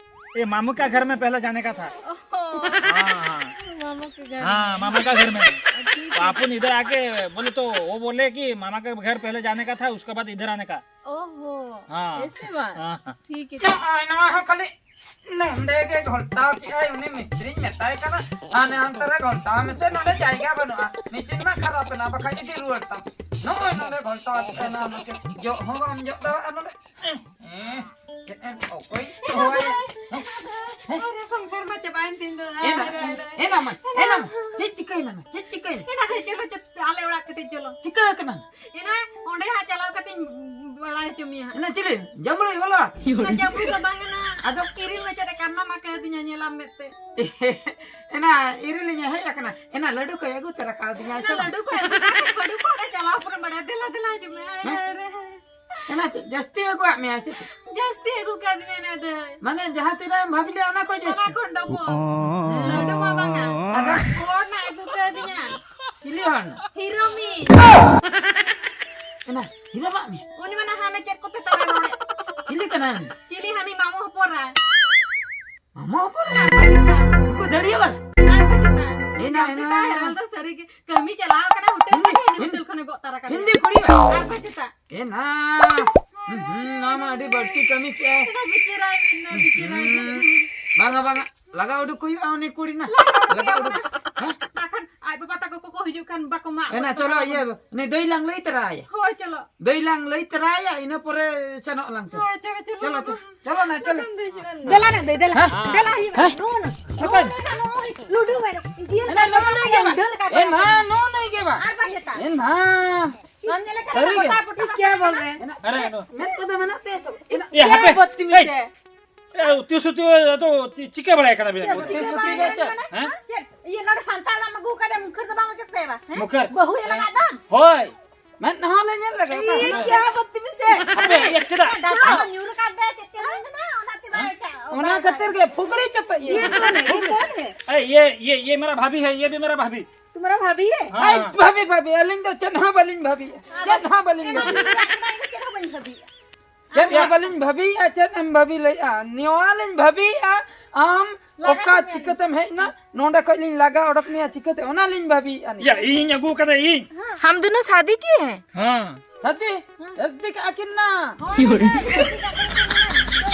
ये मामू का घर में पहले जाने का था। ओहो। हाँ, हाँ। मामू के घर हाँ, में। मामा का घर में। ठीक तो है। अपन इधर आके बोले तो वो बोले कि मामा का घर पहले जाने का था, उसके बाद इधर आने का। ᱚᱦᱚ, ᱦᱮᱸ᱾ ᱮᱥᱮ ᱵᱟᱝ? ᱦᱮᱸ᱾ ᱴᱷᱤᱠ ᱜᱮᱭᱟ᱾ ᱱᱚᱜᱼᱚᱭ ᱱᱚᱣᱟ ᱦᱚᱸ ᱠᱷᱟᱹᱞᱤ ᱱᱚᱸᱰᱮ ᱜᱮ ᱜᱷᱚᱞᱴᱟᱣ ᱠᱮᱜᱼᱟᱭ, ᱩᱱᱤ ᱢᱤᱥᱛᱨᱤᱧ ᱢᱮᱛᱟᱭ ᱠᱟᱱᱟ, ᱦᱟᱱᱮ ᱦᱟᱱᱛᱮ ᱨᱮ ᱜᱷᱚᱞᱴᱟᱣ ᱢᱮᱥᱮ, ᱱᱚᱸᱰᱮ ᱡᱟᱭᱜᱟ ᱵᱟᱹᱱᱩᱜᱼᱟ, ᱢᱮᱥᱤᱱ ᱢᱟ ᱠᱷᱟᱨᱟᱯ ᱮᱱᱟ, ᱵᱟᱠᱷᱟᱡ ᱤᱫᱤ ᱨᱩᱣᱟᱹᱲ ᱛᱟᱢ᱾ ᱱᱚᱜᱼᱚᱭ ᱱᱚᱸᱰᱮ ᱜᱷᱚᱞᱴᱟᱣ ᱠᱮᱜᱼᱟᱭ, ᱱᱚᱣᱟ ᱢᱟᱥᱮ ᱡᱚᱜ ᱦᱚᱸ ᱵᱟᱢ ᱡᱚᱜ ᱫᱟᱲᱮᱭᱟᱜᱼᱟ ᱱᱚᱸᱰᱮ᱾ ᱦᱮᱸ, ᱪᱮᱫ ᱮᱢ ᱚᱠᱚᱭ ᱦᱚᱦᱚᱣᱟᱭᱟ? ᱟᱨᱮ ᱥᱚᱝᱥᱟᱨ ᱢᱟ ᱪᱟᱵᱟᱭᱮᱱ ᱛᱤᱧ ᱫᱚ᱾ ᱮᱱᱟ, ᱦᱟᱭ, ᱦᱟᱭ, ᱦᱟᱭ᱾ ᱮᱱᱟ ᱢᱟ, ᱮᱱᱟ ᱢᱟ᱾ ᱪᱮᱫ ᱪᱤᱠᱟᱹᱭᱮᱱᱟ ᱢᱟ? ᱪᱮᱫ ᱪᱤᱠᱟᱹᱭᱮᱱᱟ? ᱮᱱᱟ ᱫᱚ ᱪᱚᱞᱚ, ᱪᱚ, ᱟᱞᱮ ᱚᱲᱟᱜ ᱠᱟᱹᱴᱤᱡ ᱪᱚᱞᱚ᱾ ᱪᱤᱠᱟᱹ ᱟᱠᱟᱱᱟ? ᱮᱱᱟ ᱚᱸᱰᱮ ᱦᱟᱸᱜ ᱪᱟᱞᱟᱣ ᱠᱟᱛᱮᱧ ᱵᱟᱲᱟᱭ ᱦᱚᱪᱚ ᱢᱮᱭᱟ ᱦᱟᱸᱜ᱾ ᱮᱱᱟ ᱪᱤᱞᱤ? ᱡᱟᱢᱲᱩᱭ ᱵᱟᱞᱟ? ᱚᱱᱟ ᱡᱟᱢᱲᱩ ᱫᱚ ᱵᱟᱝ ᱠᱟᱱᱟ᱾ ᱟᱫᱚ ᱤᱨᱤᱞ ᱢᱟᱪᱷᱟ ᱨᱮ ᱠᱟᱨᱱᱟ ᱢᱟ ᱠᱟᱹᱫᱤᱧᱟ, ᱧᱮᱞᱟᱢ ᱢᱮᱫ ᱛᱮ᱾ ᱮᱱᱟ ᱤᱨᱤᱞ ᱤᱧ ᱦᱮᱡ ᱟᱠᱟᱱᱟ᱾ ᱮᱱᱟ ᱞᱟᱹᱰᱩ ᱠᱚᱭ ᱟᱹᱜᱩ ᱛᱚᱨᱟ ᱠᱟᱣᱫᱤᱧᱟ ᱚᱱᱟ ᱥᱮ? ᱞᱟᱹᱰᱩ ᱠᱚ ᱟᱹᱜᱩ ᱠᱟᱛᱮ ᱠᱷᱟᱹᱰᱩ ᱠᱚ ᱚᱸᱰᱮ ᱪᱟᱞᱟᱣ ᱯᱚᱨᱮ ᱵᱟᱲᱟᱭ, ᱫᱮᱞᱟ, ᱫᱮᱞᱟ ᱦᱤᱡᱩᱜ ᱢᱮ᱾ ᱦᱟᱭ, ᱦᱮᱸ? ᱦᱟᱭ ᱨᱮ, ᱦᱟᱭ᱾ ᱮᱱᱟ ᱪᱮᱫ ᱡᱟᱹᱥᱛᱤ ᱟᱹᱜᱩᱣᱟᱜ ᱢᱮᱭᱟ ᱥᱮ ᱪᱮᱫ? ᱡᱟᱹᱥᱛᱤ ᱟᱹᱜᱩ ᱠᱟᱣᱫᱤᱧᱟ ᱮᱱᱟ᱾ ᱢᱟᱱᱮ ᱡᱟᱦᱟᱸ ᱛᱤᱱᱟᱹᱜ ᱮᱢ ᱵᱷᱟᱵᱤ ᱞᱮᱭᱟ ᱚᱱᱟ ᱠᱷᱚᱱ ᱡᱟᱹᱥᱛᱤ᱾ ᱚᱱᱟ ᱠᱷᱚᱱ ᱰᱚᱵᱚᱞ᱾ ᱞᱟᱹᱰᱩ ᱢᱟ ᱵᱟᱝᱟ᱾ ᱟᱫᱚ? ᱦᱚᱲ ᱱᱟᱜ ᱮ ᱫᱩᱠᱟᱹ ᱟᱹᱫᱤᱧᱟ᱾ ᱪᱤᱞᱤ ᱦᱚᱲ ᱱᱟᱜ? ᱦᱤᱨᱳᱢᱤ᱾ ᱮᱱᱟ, ᱦᱤᱨᱳ ᱢᱟᱜ ᱢᱮ᱾ ᱩᱱᱤ ᱢᱟ ᱱᱟᱦᱟᱜ ᱦᱟᱱᱮ ᱪᱮᱫ ᱠᱚᱛᱮ ᱛᱟᱨᱟ ᱨᱚᱲᱮᱫ᱾ ᱪᱤᱞᱤ ᱠᱟᱱᱟᱭ ᱩᱱᱤ? ᱪᱤᱞᱤ ᱦᱟᱹᱱᱤ ᱢᱟᱢᱚ ᱦᱚᱯᱚᱱ ᱨᱟᱭ᱾ ᱢᱟᱢᱚ ᱦᱚᱯᱚᱱ ᱨᱟᱭ? ᱟᱨ ᱵᱟᱪᱮᱛᱟ᱾ ᱩᱱᱠᱩ ᱫᱟᱹᱲᱤᱭᱟᱹ ᱵᱟᱞᱟ? ᱟᱨ ᱵᱟᱪᱮᱛᱟ᱾ ᱮᱱᱟ, ᱮᱱᱟ᱾ ᱪᱮᱛᱟ ᱦᱮᱨᱮᱞ ᱫᱚ ᱥᱟᱹᱨᱤ ᱜᱮ᱾ ᱠᱟᱹᱢᱤ ᱪᱟᱞᱟᱣ ᱠᱟᱱᱟ ᱦᱳᱴᱮᱞ ᱦᱤᱱᱫᱤ, ᱠᱟᱹᱢᱤ, ᱦᱤᱱᱫᱤ᱾ ᱦᱳᱴᱮᱞ ᱠᱷᱚᱱᱮ ᱜᱚᱜ ᱛᱟᱨᱟ ᱠᱟᱫᱮᱭᱟ᱾ ᱦᱤᱱᱫᱤ ᱠᱩᱲᱤ ᱵᱟᱞᱟ? ᱟᱨ ᱵᱟᱪᱮᱛᱟ᱾ ᱮ ᱱᱟ᱾ ᱦᱩᱸ, ᱱᱚᱣᱟ ᱢᱟ ᱟᱹᱰᱤ ᱵᱟᱹᱲᱛᱤ ᱠᱟᱹᱢᱤ ᱠᱮᱜᱼᱟᱭ᱾ ᱚᱱᱟ ᱵᱤᱪᱟᱹᱨᱟᱭ ᱢᱮ, ᱚᱱᱟ ᱵᱤᱪᱟᱹᱨᱟᱭ ᱢᱮ᱾ ᱦᱩᱸ, ᱵᱟᱝᱟ, ᱵᱟᱝᱟ᱾ ᱞᱟᱜᱟ ᱩᱰᱩᱠ ᱦᱩᱭᱩᱜᱼᱟ ᱩᱱᱤ ᱠᱩᱲᱤ ᱱᱟ᱾ ᱞᱟᱜᱟ ᱩᱰᱩᱠ ᱞᱟᱜᱟ ᱦᱩᱭᱩᱜᱼᱟ ᱩᱰᱩᱠ᱾ ᱚᱱᱟ᱾ ᱦᱮᱸ? ᱵᱟᱠᱷᱟᱱ ᱟᱡ ᱵᱟᱵᱟ ᱛᱟᱠᱚ ᱠᱚᱠᱚ ᱦᱤᱡᱩᱜ ᱠᱷᱟᱱ ᱵᱟᱠᱚ ᱢᱟᱜ ᱮ ᱱᱟ, ᱜᱚᱫ ᱪᱚᱞᱚ, ᱠᱟᱛᱟ ᱤᱭᱟᱹ, ᱵᱚᱱᱟ᱾ ᱩᱱᱤ ᱫᱟᱹᱭ ᱞᱟᱝ ᱞᱟᱹᱭ ᱛᱚᱨᱟᱭᱟ᱾ ᱦᱳᱭ, ᱪᱚᱞᱚ᱾ ᱫᱟᱹᱭ ᱞᱟᱝ ᱞᱟᱹᱭ ᱛᱚᱨᱟᱭᱟ, ᱤᱱᱟᱹ ᱯᱚᱨᱮ ᱥᱮᱱᱚᱜ ᱟᱞᱟᱝ ᱪᱚ᱾ ᱦᱳᱭ, ᱪᱚᱞᱚ, ᱪᱚᱞᱚ, ᱪᱚᱞᱚ, ᱪᱚᱞᱚ᱾ ᱪᱚᱞᱚ ᱱᱟ, ᱪᱚᱞᱚ᱾ ᱫᱮᱞᱟ ᱱᱟ, ᱫᱟᱹᱭ, ᱫᱮᱞᱟ᱾ ᱦᱮᱸ? ᱫᱮᱞᱟ ᱦᱩᱭᱩᱜᱼᱟ᱾ ᱦᱮᱸ? ᱱᱚᱜᱼᱚ ᱱᱟ᱾ ᱚᱠᱚᱭ? ᱱᱚᱜᱼᱚ ᱱᱟ, ᱱᱚᱜᱼᱚ ᱱᱟ, ᱞᱩᱰᱩ ᱵᱟᱭ ᱫᱚ᱾ ᱤᱭᱟᱹ ᱮ ᱱᱟ, ᱞᱮᱠᱟ ᱱᱚᱜᱼᱚ ᱱᱩᱭ ᱜᱮ ᱵᱟ᱾ ᱰᱟᱹᱨ ᱞᱮᱠᱟ ᱮ ᱱᱟ, ᱱᱚᱜᱼᱚ ᱱᱩᱭ ᱜᱮ ᱵᱟ᱾ ᱟᱨ ᱵᱟᱝ ᱡᱮᱛᱟ᱾ ᱮ ᱱᱟ᱾ ᱵᱟᱢ ᱧᱮᱞᱮ ᱠᱟᱱᱟ ᱥᱟᱹᱨᱤ ᱜᱮ? ᱜᱚᱴᱟ ᱯᱩᱴᱷᱤ ᱪᱮᱫ ᱵᱚᱞ ᱨᱮ? ᱮ ᱱᱟ, ᱟᱨᱮ ᱱᱚ᱾ ᱢᱮᱫ ᱠᱚᱫᱚ ᱢᱮᱱᱟᱜ ᱛᱟᱭᱟ ᱛᱚ᱾ ᱮ ᱱᱟ᱾ ᱮ ᱦᱟᱯᱮ᱾ ᱵᱚᱫᱛᱤᱢᱤ ᱮᱭ᱾ ᱥᱮ᱾ ᱮ, ᱩᱛᱤ ᱥᱩᱛᱤ ᱫᱚ ᱪᱤᱠᱟᱹ ᱵᱟᱲᱟᱭ ᱠᱟᱱᱟ ᱵᱤᱱ? ᱪᱮᱫ ᱩᱛᱤ ᱪᱤᱠᱟᱹ ᱥᱩᱛᱤ ᱵᱟᱲᱟᱭ ᱫᱚ ᱠᱟᱱᱟ ᱪᱮᱫ? ᱢᱟᱱᱮ? ᱦᱮᱸ? ᱪᱮᱫ? ᱤᱭᱟᱹ ᱱᱚᱰᱮ ᱥᱟᱱᱛᱟᱲ ᱚᱲᱟᱜ ᱮᱢ ᱟᱹᱜᱩ ᱠᱟᱫᱮ, ᱢᱩᱠᱷᱟᱹᱨ ᱫᱚ ᱵᱟᱝ ᱚᱪᱚᱜ ᱛᱟᱭᱟ ᱵᱟ? ᱦᱮᱸ? ᱢᱩᱠᱷᱟᱹᱨ? ᱵᱟᱹᱦᱩ ᱮ ᱞᱟᱜᱟᱜ ᱫᱚ? ᱦᱳᱭ᱾ ᱢᱮᱫ ᱦᱚᱸ ᱞᱮ ᱧᱮᱞ ᱞᱮᱜᱮ, ᱚᱠᱟ ᱤᱭᱟᱹ, ᱦᱮᱸ᱾ ᱠᱮᱭᱟ ᱵᱚᱫᱛᱤᱢᱤ ᱥᱮ᱾ ᱦᱟᱯᱮ, ᱤᱭᱟᱹ ᱪᱮᱫᱟᱜ? ᱰᱟᱴᱟ ᱠᱚ ᱧᱩᱨ ᱟᱠᱟᱫ ᱛᱟᱭᱟ, ᱪᱮᱫ ᱪᱚ ᱢᱮᱱ ᱠᱮᱫᱟ, ᱚᱱᱟᱛᱮ ᱵᱟᱭ ᱚᱪᱚᱜ, ᱚᱱᱟ ᱵᱟᱭ ᱠᱷᱟᱹᱛᱤᱨ ᱚᱪᱚᱜ᱾ ᱜᱮ ᱯᱷᱩᱠᱲᱤ ᱪᱚᱛᱚ ᱤᱭᱟᱹ᱾ ᱤᱭᱟᱹ ᱠᱚ ᱚᱱᱮ, ᱤᱭᱟᱹ ᱠᱚ ᱚᱱᱮ᱾ ᱮᱭ, ᱤᱭᱟᱹ, ᱤᱭᱟᱹ, ᱤᱭᱟᱹ ᱢᱮᱨᱟ ᱵᱷᱟᱵᱷᱤ ᱦᱮ, ᱤᱭᱟᱹ ᱵᱷᱤ ᱢᱮᱨᱟ ᱵᱷᱟᱵᱷᱤ᱾ ᱛᱩᱢᱦᱟᱨᱟ ᱵᱷᱟᱵᱷᱤ ᱦᱮ? ᱦᱮᱸ᱾ ᱟᱡ ᱵᱷᱟᱵᱷᱤ, ᱵᱷᱟᱵᱷᱤ, ᱟᱹᱞᱤᱧ ᱫᱚ ᱪᱮᱫ ᱦᱚᱸ ᱵᱟᱹᱞᱤᱧ ᱵᱷᱟᱵᱷᱤᱭᱟ᱾ ᱪᱮᱫ ᱦᱚᱸ ᱵᱟᱹᱞᱤᱧ ᱮᱱᱟᱝ ᱵᱷᱟᱵᱷᱤᱭᱟ᱾ ᱤᱧ ᱫᱚ ᱪᱮᱫ ᱦᱚᱸ ᱵᱟᱹᱧ ᱵᱷᱟᱵᱷᱤᱭᱟ᱾ ᱪᱮᱫ ᱦᱚᱸ ᱵᱟᱹᱞᱤᱧ ᱵᱷᱟᱵᱷᱤᱭᱟ, ᱪᱮᱫ ᱮᱢ ᱵᱷᱟᱵᱷᱤ ᱞᱟᱹᱭᱮᱜᱼᱟ? ᱱᱚᱣᱟ ᱞᱤᱧ ᱵᱷᱟᱵᱷᱤᱭᱮᱜᱼᱟ, ᱟᱢ ᱞᱟᱜᱟ ᱚᱠᱟ ᱠᱮᱫ ᱢᱮᱭᱟ ᱪᱤᱠᱟᱹᱛᱮᱢ ᱦᱮᱡ ᱮᱱᱟ? ᱱᱚᱸᱰᱮ ᱠᱷᱚᱡ ᱞᱤᱧ ᱞᱟᱜᱟ ᱚᱰᱚᱠ ᱢᱮᱭᱟ, ᱪᱤᱠᱟᱹᱛᱮ? ᱚᱱᱟ ᱞᱤᱧ ᱵᱷᱟᱵᱷᱤᱭᱮᱜᱼᱟ ᱱᱤᱛᱚᱜ᱾ ᱭᱟ, ᱤᱧ ᱟᱹᱜᱩ ᱠᱟᱫᱟ ᱤᱧ᱾ हम दोनों शादी किए हैं? ᱦᱮᱸ᱾ ᱥᱟᱹᱨᱫᱤ? ᱥᱟᱹᱨᱫᱤ ᱠᱟᱜᱼᱟ ᱠᱤᱱ ᱱᱟ? ᱦᱳᱭ, ᱦᱳᱭ, ᱦᱳᱭ᱾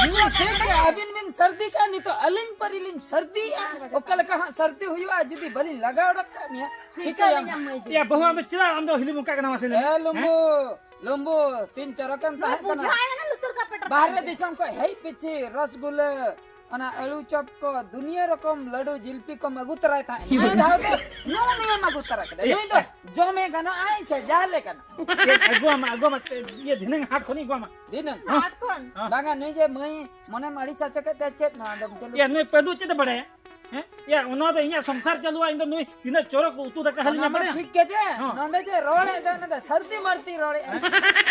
ᱦᱩᱸ, ᱴᱷᱤᱠ ᱜᱮᱭᱟ, ᱟᱹᱵᱤᱱ ᱵᱤᱱ ᱥᱟᱹᱨᱫᱤ ᱠᱟᱜᱼᱟ, ᱱᱤᱛᱚᱜ ᱟᱹᱞᱤᱧ ᱯᱟᱹᱨᱤ ᱞᱤᱧ ᱥᱟᱹᱨᱫᱤᱭᱮᱜᱼᱟ᱾ ᱚᱠᱟ ᱞᱮᱠᱟ ᱦᱟᱸᱜ ᱥᱟᱹᱨᱫᱤ ᱦᱩᱭᱩᱜᱼᱟ, ᱡᱩᱫᱤ ᱵᱟᱹᱞᱤᱧ ᱞᱟᱜᱟ ᱚᱰᱚᱠ ᱠᱟᱜ ᱢᱮᱭᱟ? ᱴᱷᱤᱠᱟᱹᱭᱟᱢ᱾ ᱭᱟ, ᱵᱟᱹᱦᱩ, ᱟᱢ ᱫᱚ ᱪᱮᱫᱟᱜ ᱟᱢ ᱫᱚ ᱦᱤᱞᱤᱢ ᱚᱱᱠᱟᱜ ᱠᱟᱱᱟ ᱢᱟᱥᱮ ᱞᱟᱹᱭ ᱢᱮ? ᱮ, ᱞᱩᱢᱵᱩ, ᱦᱮᱸ? ᱞᱩᱢᱵᱩ, ᱛᱤᱱ ᱪᱚᱨᱚᱠᱮᱢ ᱛᱟᱦᱮᱸ ᱠᱟᱱᱟ᱾ ᱵᱩᱡᱷᱟᱹᱣ ᱮᱱᱟ ᱞᱩᱛᱩᱨ ᱠᱟᱯᱮ ᱴᱚᱯᱮ ᱵᱟᱦᱨᱮ ᱨᱮ᱾ ᱫᱤᱥᱚᱢ ᱠᱷᱚᱡ ᱦᱮᱡ ᱯᱤᱪᱷᱤ ᱨᱚᱥᱜᱩᱞᱟᱹ, ᱚᱱᱟ ᱟᱹᱲᱩ ᱪᱚᱯ ᱠᱚ, ᱫᱩᱱᱤᱭᱟᱹ ᱨᱚᱠᱚᱢ ᱞᱟᱹᱰᱩ ᱡᱤᱞᱯᱤ ᱠᱚᱢ ᱟᱹᱜᱩ ᱛᱚᱨᱟᱭ ᱛᱟᱦᱮᱸᱫ᱾ ᱱᱤᱭᱟᱹ ᱫᱷᱟᱣ ᱫᱚ ᱱᱩᱭ ᱱᱩᱭᱮᱢ ᱟᱹᱜᱩ ᱛᱚᱨᱟ ᱠᱮᱫᱟ᱾ ᱮ, ᱱᱩᱭ ᱫᱚ ᱮ᱾ ᱡᱚᱢᱮ ᱜᱟᱱᱚᱜ ᱟᱭ ᱥᱮ ᱡᱟᱦᱟᱸ ᱞᱮᱠᱟᱱᱟᱜ? ᱮ, ᱟᱹᱜᱩᱣᱟᱢᱟ, ᱟᱹᱜᱩᱣᱟᱢᱟ, ᱤᱭᱟᱹ ᱫᱷᱤᱱᱟᱹᱝ ᱦᱟᱴ ᱠᱷᱚᱱᱤᱧ ᱟᱹᱜᱩᱣᱟᱢᱟ᱾ ᱫᱷᱤᱱᱟᱹᱝ? ᱦᱟᱴ ᱠᱷᱚᱱ? ᱦᱮᱸ᱾ ᱵᱟᱝᱟ, ᱱᱩᱭ ᱡᱮ ᱢᱟᱹᱭ ᱢᱚᱱᱮᱢ ᱟᱹᱲᱤᱥ ᱦᱚᱪᱚ ᱠᱮᱫ ᱛᱟᱭᱟ, ᱪᱮᱫ ᱱᱚᱣᱟ ᱫᱚᱢ ᱪᱟᱹᱞᱩ? ᱮ, ᱱᱩᱭ ᱯᱟᱹᱫᱩ ᱪᱮᱫ ᱮ ᱵᱟᱲᱟᱭᱟ? ᱦᱮᱸ? ᱭᱟ, ᱚᱱᱟ ᱫᱚ ᱤᱧᱟᱹᱜ ᱥᱚᱝᱥᱟᱨ ᱪᱟᱹᱞᱩᱜᱼᱟ, ᱤᱧ ᱫᱚ ᱱᱩᱭ ᱛᱤᱱᱟᱹᱜ ᱪᱚᱨᱚᱠ ᱩᱛᱩ ᱫᱟᱠᱟ ᱦᱟᱹᱞᱤᱧᱟ ᱚᱱᱟ ᱢᱟ ᱵᱟᱲᱟᱭᱟ? ᱴᱷᱤᱠ ᱜᱮ ᱡᱮ, ᱦᱮᱸ᱾ ᱱᱚᱰᱮ ᱡᱮ ᱨᱚᱲᱮᱫ ᱫᱚ, ᱚᱱᱟ ᱫᱚ ᱥᱟᱹᱨᱫᱤ ᱢᱟᱹᱨᱫᱤ ᱨᱚᱲᱮᱫ ᱟᱭ᱾ ᱦᱮᱸ᱾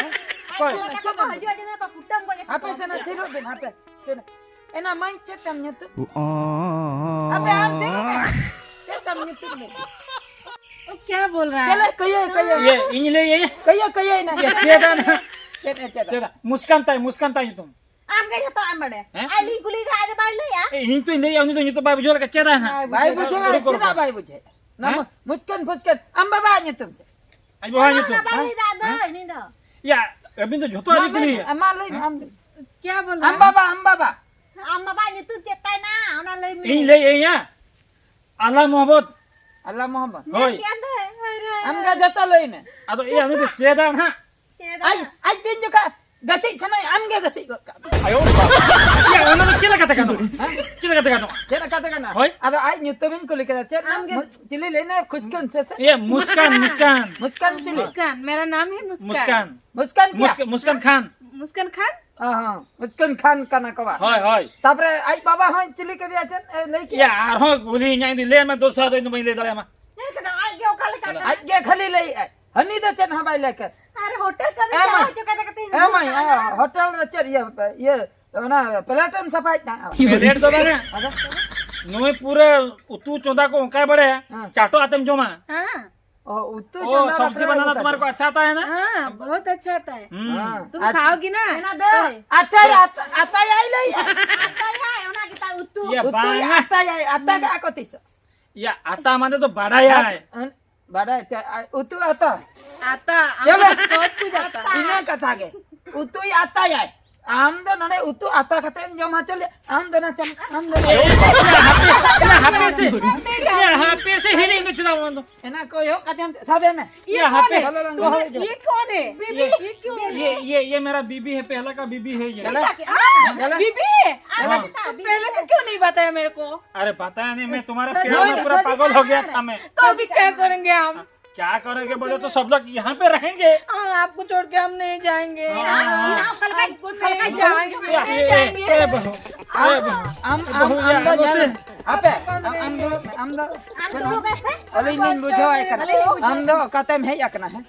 ᱦᱮᱸ? ᱚᱠᱚᱭ? ᱠᱟᱛᱷᱟ ᱠᱚ ᱦᱤᱡᱩᱜᱼᱟ, ᱡᱮ ᱱᱚᱣᱟ ᱠᱚ ᱠᱩᱴᱟᱹᱢ ᱜᱚᱡ ᱟᱠᱚ᱾ ᱦᱟᱯᱮ ᱥᱮᱱᱟ, ᱛᱷᱤᱨᱚᱜ ᱵᱮᱱ, ᱦᱟᱯᱮ ᱥᱮᱱᱟ᱾ ᱮᱱᱟ ᱢᱟᱹᱭ, ᱪᱮᱫ ᱛᱟᱢ ᱧᱩᱛᱩᱢ? ᱦᱟᱯᱮ ᱟᱢ ᱛᱷᱤᱨᱚᱜ ᱢᱮ᱾ ᱪᱮᱫ ᱛᱟᱢ ᱧᱩᱛᱩᱢ ᱫᱚ? वो क्या बोल रहा ᱪᱮᱫ है? ᱞᱮ ᱠᱟᱹᱭᱟᱹ, ᱠᱟᱹᱭᱟᱹ? ᱤᱭᱟᱹ, ᱤᱧ ᱞᱟᱹᱭ ᱟᱹᱭᱟᱹ? ᱠᱟᱹᱭᱟᱹ, ᱠᱟᱹᱭᱟᱹ ᱮᱱᱟ᱾ ᱤᱭᱟᱹ, ᱪᱮᱫ ᱟᱱᱟ? ᱪᱮᱫ ᱮ ᱪᱮᱫ? ᱪᱮᱫ? ᱢᱩᱥᱠᱟᱱ ᱛᱟᱭ, ᱢᱩᱥᱠᱟᱱ ᱛᱟᱭ ᱧᱩᱛᱩᱢ᱾ ᱟᱢ ᱜᱮ ᱡᱷᱚᱛᱚᱣᱟᱜ ᱮᱢ ᱵᱟᱲᱟᱭᱟ᱾ ᱦᱮᱸ? ᱟᱡ ᱞᱤᱧ ᱠᱩᱞᱤ ᱠᱷᱟᱡ ᱟᱡ ᱫᱚ ᱵᱟᱭ ᱞᱟᱹᱭᱟ᱾ ᱮ, ᱤᱧ ᱛᱚᱧ ᱞᱟᱹᱭᱟ, ᱩᱱᱤ ᱫᱚ ᱧᱩᱛᱩᱢ ᱵᱟᱭ ᱵᱩᱡᱷᱟᱹᱣ ᱞᱮᱠᱟ ᱪᱮᱫ ᱟᱱᱟ? ᱵᱟᱭ ᱵᱩᱡᱷᱟᱹᱣᱟ, ᱩᱰᱩᱠ ᱠᱚ ᱪᱮᱫᱟᱜ ᱩᱰᱩᱠ᱾ ᱵᱟᱭ ᱵᱩᱡᱷᱟᱹᱣᱟ? ᱚᱱᱟ ᱦᱮᱸ? ᱢᱩ- ᱢᱩᱥᱠᱟᱱ ᱯᱷᱩᱥᱠᱟᱱ, ᱟᱢ ᱵᱟᱵᱟ ᱧᱩᱛᱩᱢ ᱪᱮᱫ? ᱟᱡ ᱵᱟᱵᱟ ᱚᱱᱟ ᱧᱩᱛᱩᱢ᱾ ᱵᱟᱭ ᱞᱟᱹᱭ ᱫᱟ ᱟᱫᱚ ᱩᱱᱤ ᱫᱚ᱾ ᱭᱟ, ᱟᱹᱵᱤᱱ ᱫᱚ ᱡᱷᱚᱛᱚ ᱢᱟ ᱟᱹᱞᱤᱧ ᱞᱟᱹᱭ ᱠᱩᱞᱤᱭᱮᱫ᱾ ᱢᱮ, ᱢᱟ ᱞᱟᱹᱭ ᱢᱮ, ᱟᱢ ᱞᱟᱹᱭ ᱢᱮ᱾ क्या बोल ᱟᱢ रहा है? ᱵᱟᱵᱟ, ᱟᱢ ᱵᱟᱵᱟ᱾ ᱟᱢ ᱵᱟᱵᱟ ᱧᱩᱛᱩᱢ ᱪᱮᱫ ᱛᱟᱭ ᱱᱟ? ᱚᱱᱟ ᱞᱟᱹᱭ ᱢᱮ᱾ ᱤᱧ ᱞᱟᱹᱭ ᱟᱹᱭᱟ, ᱟᱞᱟ ᱢᱚᱦᱚᱵᱚᱛ᱾ ᱟᱞᱟ ᱢᱚᱦᱚᱵᱚᱛ᱾ ᱦᱳᱭ᱾ ᱪᱮᱫ ᱟᱫᱚ? ᱦᱳᱭ ᱨᱮ᱾ ᱟᱢ ᱜᱮ ᱡᱚᱛᱚ ᱞᱟᱹᱭ ᱢᱮ᱾ ᱟᱫᱚ ᱮᱭᱟ, ᱩᱱᱤ ᱫᱚ ᱪᱮᱫᱟ ᱱᱟᱦᱟᱜ᱾ ᱪᱮᱫ ᱟᱡ, ᱟᱫᱚ? ᱟᱡ ᱛᱤᱱ ᱡᱚᱠᱷᱟ ᱜᱟᱥᱤᱡ ᱥᱟᱱᱟᱭ, ᱟᱢ ᱜᱮ ᱜᱟᱥᱤᱡ ᱜᱚᱫ ᱠᱟᱜ ᱢᱮ᱾ ᱮᱭᱟ, ᱚᱱᱟ ᱫᱚ ᱪᱮᱫ ᱞᱮᱠᱟᱛᱮ ᱜᱟᱱᱚᱜᱼᱟ? ᱦᱮᱸ? ᱪᱮᱫ ᱞᱮᱠᱟᱛᱮ ᱜᱟᱱᱚᱜᱼᱟ? ᱪᱮᱫ ᱞᱮᱠᱟᱛᱮ ᱜᱟᱱᱚᱜᱼᱟ? ᱦᱳᱭ᱾ ᱟᱫᱚ ᱟᱡ ᱧᱩᱛᱩᱢᱤᱧ ᱠᱩᱞᱤ ᱠᱮᱫᱟ, ᱪᱮᱫ ᱟᱢ ᱜᱮ᱾ ᱢᱩ- ᱪᱤᱞᱤ ᱞᱟᱹᱭ ᱱᱟ? ᱠᱷᱩᱥᱠᱟᱱ ᱥᱮ ᱪᱮᱫ? ᱮᱭᱟ, ᱢᱩᱥᱠᱟᱱ, ᱢᱩᱥᱠᱟᱱ᱾ ᱢᱩᱥᱠᱟᱱ ᱪᱤᱞᱤ? मुस्कान, मेरा नाम है मुस्कान। ᱢᱩᱥᱠᱟᱱ᱾ ᱢᱩᱥᱠᱟᱱ ᱠᱤᱭᱟ? ᱢᱩᱥᱠᱟᱱ, ᱢᱩᱥᱠᱟᱱ ᱠᱷᱟᱱ᱾ मुस्कान खान। ᱦᱚᱸ, ᱦᱚᱸ, ᱢᱩᱥᱠᱟᱱ ᱠᱷᱟᱱ ᱠᱟᱱᱟ ᱠᱚ ᱵᱟ᱾ ᱦᱳᱭ, ᱦᱳᱭ᱾ ᱛᱟᱯᱚᱨᱮ ᱟᱡ ᱵᱟᱵᱟ ᱦᱚᱸ ᱪᱤᱞᱤ ᱠᱮᱫᱮᱭᱟ ᱪᱮᱫ? ᱮ, ᱞᱟᱹᱭ ᱠᱮᱫ? ᱮᱭᱟ, ᱟᱨᱦᱚᱸ ᱠᱩᱞᱤᱧᱟ, ᱤᱧ ᱫᱚ ᱞᱟᱹᱭ ᱢᱮ, ᱫᱚᱥ ᱫᱚ ᱤᱧ ᱫᱚ ᱵᱟᱹᱧ ᱞᱟᱹᱭ ᱫᱟᱲᱮᱭᱟᱢᱟ᱾ ᱧᱮᱞ ᱠᱮᱫᱟᱢ ᱟᱡ ᱜᱮ ᱚᱠᱟ ᱞᱮᱠᱟ ᱠᱟᱱᱟ᱾ ᱟᱡ ᱜᱮ ᱠᱷᱟᱹᱞᱤ ᱞᱟᱹᱭ ᱮᱫ᱾ ᱦᱟᱹᱱᱤ ᱫᱚ ᱪᱮᱫ ᱦᱚᱸ ᱵᱟᱭ ᱞᱟᱹᱭ ᱠᱮᱫ᱾ ᱟᱨ ᱦᱳᱴᱮᱞ ᱠᱟᱹᱢᱤ ᱮ ᱢᱟ᱾ ᱪᱟᱞᱟᱣ ᱦᱚᱪᱚ ᱠᱟᱛᱮ ᱠᱟᱹᱴᱤᱡ ᱮ ᱢᱟᱹᱭ, ᱧᱩᱛᱩᱢ ᱛᱟᱞᱟᱝᱟ᱾ ᱦᱳᱴᱮᱞ ᱨᱮ ᱪᱮᱫ ᱤᱭᱟᱹ, ᱤᱭᱟᱹ, ᱚᱱᱟ ᱯᱞᱮᱴ ᱮᱢ ᱥᱟᱯᱷᱟᱭᱮᱫ ᱛᱟᱦᱮᱸᱫ? ᱯᱞᱮᱴ ᱫᱚ ᱵᱟᱝᱟ᱾ ᱟᱫᱚ? ᱱᱩᱭ ᱯᱩᱨᱟᱹ ᱩᱛᱩ ᱪᱚᱸᱫᱟ ᱠᱚ ᱚᱱᱠᱟᱭ ᱵᱟᱲᱟᱭᱟ, ᱦᱮᱸ᱾ ᱪᱟᱴᱚ ᱟᱛᱮᱢ ᱡᱚᱢᱟ᱾ हाँ, ᱚ, ᱩᱛᱩ ᱚ, ᱪᱚᱸᱫᱟ ᱥᱚᱵᱽᱡᱤ ᱵᱟᱠᱷᱨᱟ ᱵᱟᱱᱟᱱᱟ ᱜᱚᱴᱟ ᱛᱩᱢᱟᱨ ᱫᱚ᱾ ᱠᱚ ᱟᱪᱪᱷᱟ ᱟᱛᱟ ᱦᱮ ᱱᱟ? हाँ, बहुत अच्छा आता है। ᱦᱩᱸ᱾ ᱦᱮᱸ᱾ तुम खाओगी ना? ᱚᱱᱟ ᱫᱟᱹᱭ᱾ ᱟᱪᱪᱷᱟ, ᱟᱛ- ᱟᱛᱟᱭᱟᱭ ᱞᱟᱹᱭ᱾ ᱟᱛᱟᱭᱟᱭ, ᱚᱱᱟ ᱜᱮᱛᱟᱭ ᱩᱛᱩ᱾ ᱭᱟ, ᱩᱛᱩᱭ ᱵᱟᱝᱟ᱾ ᱟᱛᱟᱭᱟᱭ, ᱟᱛᱟ ᱠᱟᱜᱼᱟ ᱠᱚ ᱛᱤᱥ? ᱭᱟ, ᱟᱛᱟ ᱢᱟᱱᱮ ᱫᱚ ᱵᱟᱰᱟᱭᱟᱭ᱾ ᱵᱟᱰᱟᱭ ᱛᱮ, ᱟ, ᱩᱛᱩ ᱟᱛᱟ᱾ आता, चलो। हमको सब कुछ आता है। ᱤᱱᱟᱹ ᱠᱟᱛᱷᱟ ᱜᱮ᱾ ᱩᱛᱩᱭ ᱟᱛᱟᱭᱟᱭ᱾ ᱟᱢ ᱫᱚ ᱱᱚᱰᱮ ᱩᱛᱩ ᱟᱛᱟ ᱠᱟᱛᱮᱢ ᱡᱚᱢ ᱦᱚᱪᱚ ᱞᱮᱭᱟ᱾ ᱟᱢ ᱫᱚ ᱱᱟ ᱪᱚᱢ, ᱟᱢ ᱫᱚ ᱱᱟ᱾ ᱮ, ᱮ, ᱮ, ᱦᱟᱯᱮ, ᱮ, ᱦᱟᱯᱮ ᱥᱮ᱾ ᱮ, ᱦᱟᱯᱮ ᱥᱮ, ᱦᱤᱲᱤᱧ ᱫᱚ ᱪᱮᱫᱟᱜ ᱵᱟᱝ ᱫᱚ? ᱮᱱᱟ ᱠᱚᱭᱚᱜ ᱠᱟᱛᱮᱢ ᱥᱟᱵᱮ ᱢᱮ᱾ ये ᱭᱟ, कौन ᱦᱟᱯᱮ᱾ है? ᱵᱚᱞᱚ ᱞᱟᱝ तुम, ᱜᱚᱦᱚᱲ ᱦᱚᱪᱚ᱾ ये कौन है? ये, ये क्यों है? ये, ये, ये मेरा बीबी है, पहला का बीबी है ये। चला। हाँ, चला। बीबी है? हाँ। तो पहले से क्यों नहीं बताया मेरे को? अरे बताया नहीं, मैं तुम्हारा नहीं, प्यार में नहीं, पूरा सर, पागल हो गया था मैं। तो अभी क्या करेंगे हम? क्या करेंगे बोले तो सब लोग यहाँ पे रहेंगे। हाँ, आपको छोड़ के हम नहीं जाएंगे। हाँ, हाँ। आपको नहीं जाएंगे, ए, नहीं ए, ए, जाएंगे। ए, बहू, ए, बहू। ᱟᱢ, ᱟᱢ, ᱟᱢ ᱫᱚ ᱧᱮᱞ ᱢᱮ᱾ ᱟᱯᱮ, ᱟᱢ, ᱟᱢ ᱫᱚ, ᱟᱢ ᱫᱚ, ᱟᱹᱞᱤᱧ ᱞᱤᱧ ᱵᱩᱡᱷᱟᱹᱣᱟᱭ ᱠᱟᱱᱟ᱾ ᱟᱢ ᱫᱚ ᱚᱠᱟᱛᱮᱢ ᱦᱮᱡ ᱟᱠᱟᱱᱟ, ᱦᱮᱸ?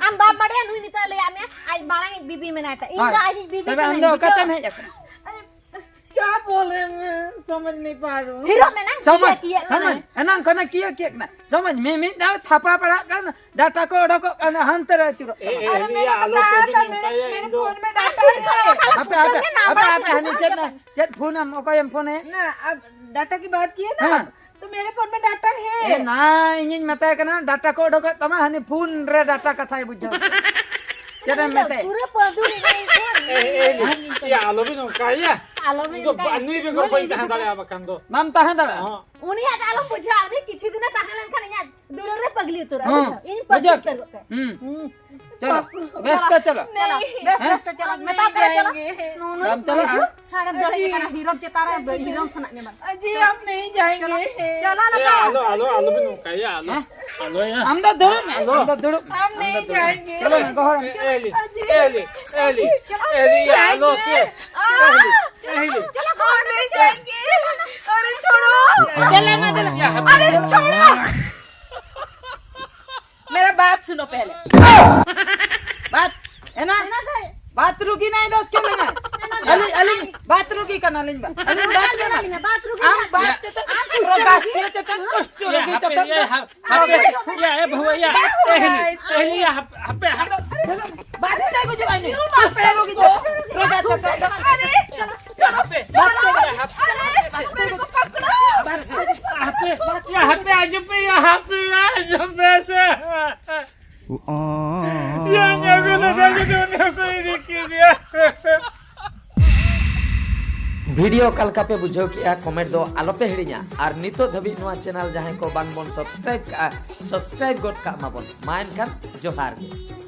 ᱟᱢ ᱵᱟᱢ ᱵᱟᱲᱟᱭᱟ, ᱱᱩᱭ ᱱᱤᱛᱚᱜ ᱞᱟᱹᱭᱟᱫ ᱢᱮᱭᱟ, ᱟᱡ ᱢᱟᱲᱟᱝ ᱵᱤᱵᱤ ᱢᱮᱱᱟᱭ ᱛᱟᱭ, ᱤᱧ ᱫᱚ ᱟᱡᱤᱡ ᱵᱤᱵᱤ ᱛᱚᱵᱮ ᱟᱢ ᱠᱟᱹᱱᱟᱹᱧ, ᱫᱚ ᱚᱠᱟᱛᱮᱢ ᱵᱩᱡᱷᱟᱹᱣ? ᱦᱮᱡ ᱟᱠᱟᱱᱟ? क्या बोले मैं समझ नहीं पा रही हूँ। हीरो में ना, ᱥᱚᱢᱚᱭ, ᱠᱤᱭᱟᱹ, ᱠᱤᱭᱟᱹ, ᱥᱚᱢᱚᱭ, ᱠᱤᱭᱟᱹ। ᱮᱱᱟᱝ ᱠᱷᱚᱱᱟᱜ ᱠᱤᱭᱟᱹ ᱠᱤᱭᱟᱹ ᱠᱟᱱᱟ᱾ ᱥᱚᱢᱚᱭ, ᱢᱤ-, ᱢᱤᱫ ᱫᱷᱟᱣ ᱛᱷᱟᱯᱟ ᱯᱟᱲᱟᱜ ᱠᱟᱱ, ᱰᱟᱴᱟ ᱠᱚ ᱚᱰᱚᱠᱚᱜ ᱠᱟᱱᱟ, ᱦᱟᱱᱛᱮ ᱨᱮ ᱟᱹᱪᱩᱨᱚᱜ ᱮ, ᱠᱟᱱᱟ᱾ ᱮ, ᱟᱨᱮ, ᱮ, ᱢᱮᱱᱮ ᱤᱭᱟᱹ, ᱟᱞᱚ ᱠᱟᱛᱷᱟ ᱥᱮ ᱵᱤᱱ ᱟᱪᱪᱷᱟ, ᱱᱚᱝᱠᱟᱭᱟ, ᱤᱧ ᱫᱚ ᱯᱷᱳᱱ ᱢᱮ, ᱰᱟᱴᱟ ᱦᱟᱯᱮ, ᱦᱟᱯᱮ, ᱦᱟᱯᱮ, ᱦᱟᱯᱮ, ᱦᱟᱹᱱᱤ ᱪᱮᱫ, ᱪᱮᱫ ᱯᱷᱳᱱ ᱟᱢ, ᱚᱠᱚᱭᱮᱢ ᱯᱷᱳᱱ ᱟᱭᱟ? ना, अब डाटा की बात की है ना, ᱦᱮᱸ। तो मेरे फोन में डाटा है। ᱮ, ᱱᱟ, ᱤᱧᱤᱧ ᱢᱮᱛᱟᱭ ᱠᱟᱱᱟ, ᱰᱟᱴᱟ ᱠᱚ ᱚᱰᱚᱠᱚᱜ ᱛᱟᱢᱟ, ᱦᱟᱹᱱᱤ ᱯᱷᱳᱱ ᱨᱮ ᱰᱟᱴᱟ ᱠᱟᱛᱷᱟᱭ ᱵᱩᱡᱷᱟᱹᱣ᱾ ᱪᱮᱫ ᱮᱢ ᱢᱮᱛᱟᱭᱟ? ᱯᱩᱨᱟᱹ ᱯᱟᱹᱫᱩ ᱤᱧ ᱯᱷᱳᱱ᱾ ᱮ, ᱮ, ᱮ, ᱤᱭᱟᱹ, ᱟᱞᱚ ᱵᱤᱱ ᱚᱱᱠᱟᱭᱟ᱾ ᱟᱞᱚ ᱵᱤᱱ ᱤᱧ ᱫᱚ ᱚᱱᱠᱟᱭᱟ᱾ ᱵᱟ-, ᱱᱩᱭ ᱵᱮᱜᱚᱨ ᱵᱟᱹᱧ ᱛᱟᱦᱮᱸ ᱫᱟᱲᱮᱭᱟᱜᱼᱟ ᱵᱟᱠᱷᱟᱱ ᱫᱚ᱾ ᱵᱟᱢ ᱛᱟᱦᱮᱸ ᱫᱟᱲᱮᱭᱟᱜᱼᱟ? ᱦᱚᱸ᱾ ᱩᱱᱤᱭᱟᱜ ᱫᱚ ᱟᱞᱚᱢ ᱵᱩᱡᱷᱟᱹᱣᱟ, ᱩᱱᱤ ᱠᱤᱪᱷᱩ ᱫᱤᱱᱮ ᱛᱟᱦᱮᱸ ᱞᱮᱱᱠᱷᱟᱱ ᱤᱧᱟᱜ ᱫᱩᱞᱟᱹᱲ ᱨᱮ ᱯᱟᱜᱽᱞᱤ ᱩᱛᱟᱹᱨᱚᱜᱼᱟ, ᱦᱚᱸ, ᱵᱩᱡᱷᱟᱹᱣ? ᱤᱧ ᱯᱟᱜᱽᱞᱤ ᱵᱩᱡᱷᱟᱹᱣ᱾ ᱩᱛᱟᱹᱨᱚᱜ ᱛᱟᱭᱟ᱾ ᱦᱩᱸ᱾ ᱦᱩᱸ᱾ ᱪᱚᱞᱚ, ᱵᱮᱥ ᱛᱮ ᱪᱚᱞᱚ᱾ ᱪᱚᱞᱚ, ᱵᱮᱥ, ᱵᱮᱥ ᱛᱮ ᱪᱚᱞᱚ᱾ ᱢᱮᱛᱟ ᱯᱮ ᱨᱮ ᱪᱚᱞᱚ᱾ ᱱᱩᱱᱩ ᱵᱟᱢ ᱪᱟᱞᱟᱜᱼᱟ? ᱦᱟᱲᱟᱢ ᱫᱚ ᱦᱮᱡ ᱟᱠᱟᱱᱟ, ᱦᱤᱨᱳᱢ ᱪᱮᱛᱟᱱ ᱨᱮ ᱦᱤᱨᱳᱢ ᱥᱟᱱᱟᱜ ᱢᱮ ᱵᱟᱝ? ᱟᱡᱤ, ᱦᱟᱯᱮ ᱤᱧ ᱡᱟᱦᱟᱸᱭ ᱪᱚᱞᱚ, ᱜᱮ᱾ ᱪᱚᱞᱚ, ᱮ, ᱟᱞᱚ, ᱟᱞᱚ, ᱟᱞᱚ ᱵᱤᱱ ᱱᱚᱝᱠᱟᱭᱟ, ᱟᱞᱚ᱾ ᱦᱮᱸ? ᱟᱞᱚᱭᱟ᱾ ᱟᱢ ᱫᱚ ᱫᱩᱲᱩᱵ ᱢᱮ, ᱟᱞᱚ᱾ ᱟᱢ ᱫᱚ ᱫᱩᱲᱩᱵ ᱢᱮ, ᱟᱢ ᱫᱚ ᱫᱩᱲᱩᱵ ᱢᱮ᱾ ᱪᱚᱞᱚ ᱱᱟ, ᱜᱚᱦᱚᱲ ᱢᱮ᱾ ᱮᱦᱞᱤ, ᱮᱦᱞᱤ, ᱮᱦᱞᱤ, ᱮᱦᱞᱤ, ᱭᱟ, ᱟᱞᱚ ᱥᱮ᱾ ᱮᱦᱞᱤ, ᱮᱦᱞᱤ᱾ चलो, हम नहीं जाएंगे। अरे, छोड़ो। चला ना, चला। ᱭᱟ, ᱦᱟᱯᱮ᱾ अरे, छोड़ो। मेरा बात सुनो पहले। बात, है ना? बात रुकी नहीं तो उसके में। अली, अली, बात रुकी करना, अली, बात। अली, बात करना। बात रुकी। हम बात करते, हम कुछ रोगा, रोगा, कुछ ᱭᱟ, रोगा, ᱦᱟᱯᱮ, ᱭᱟ, ᱦᱟ-, ᱦᱟᱯᱮ, ᱭᱟ, ᱮ ᱵᱟᱹᱦᱩ, ᱭᱟ, ᱮᱦᱞᱤ, ᱮᱦᱞᱤ, ᱭᱟ, ᱦᱟᱯᱮ, ᱦᱟᱯᱮ, ᱦᱟᱯᱮ᱾ ᱵᱟᱫ ᱨᱮ ᱫᱟᱭ ᱜᱩᱡᱩᱜ ᱟᱭ ᱱᱩᱭ᱾ ᱪᱚᱞᱚ, ᱪᱚᱞᱚ, ᱪᱚᱞᱚ, ᱦᱟᱯᱮ, ᱦᱟᱯᱮ, ᱦᱟᱯᱮ, ᱦᱟᱯᱮ, ᱦᱟᱯᱮ, ᱭᱟ, ᱦᱟᱯᱮ, ᱟᱸᱡᱚᱢ ᱯᱮ, ᱭᱟ, ᱦᱟᱯᱮ, ᱭᱟ, ᱟᱸᱡᱚᱢ ᱯᱮ ᱥᱮ᱾ ᱭᱟ, ᱧᱮᱞ ᱵᱮᱱ, ᱫᱟᱫᱟ ᱡᱩᱫᱤ ᱩᱱᱤ ᱦᱚᱸᱠᱚ ᱤᱫᱤ ᱠᱮᱫᱮᱭᱟ᱾ ᱵᱷᱤᱰᱤᱭᱳ ᱚᱠᱟ ᱞᱮᱠᱟ ᱯᱮ ᱵᱩᱡᱷᱟᱹᱣ ᱠᱮᱜᱼᱟ, ᱠᱚᱢᱮᱱᱴ ᱫᱚ ᱟᱞᱚᱯᱮ ᱦᱤᱲᱤᱧᱟ᱾ ᱟᱨ ᱱᱤᱛᱚᱜ ᱫᱷᱟᱹᱵᱤᱡ ᱱᱚᱣᱟ ᱪᱮᱱᱮᱞ ᱡᱟᱦᱟᱸᱭ ᱠᱚ ᱵᱟᱝ ᱵᱚᱱ ᱥᱟᱵᱥᱠᱨᱟᱭᱤᱵ ᱠᱟᱜᱼᱟ, ᱥᱟᱵᱥᱠᱨᱟᱭᱤᱵ ᱜᱚᱫ ᱠᱟᱜ ᱢᱟᱵᱚᱱ᱾ ᱢᱟ ᱮᱱᱠᱷᱟᱱ ᱡᱚᱦᱟᱨ ᱜᱮ᱾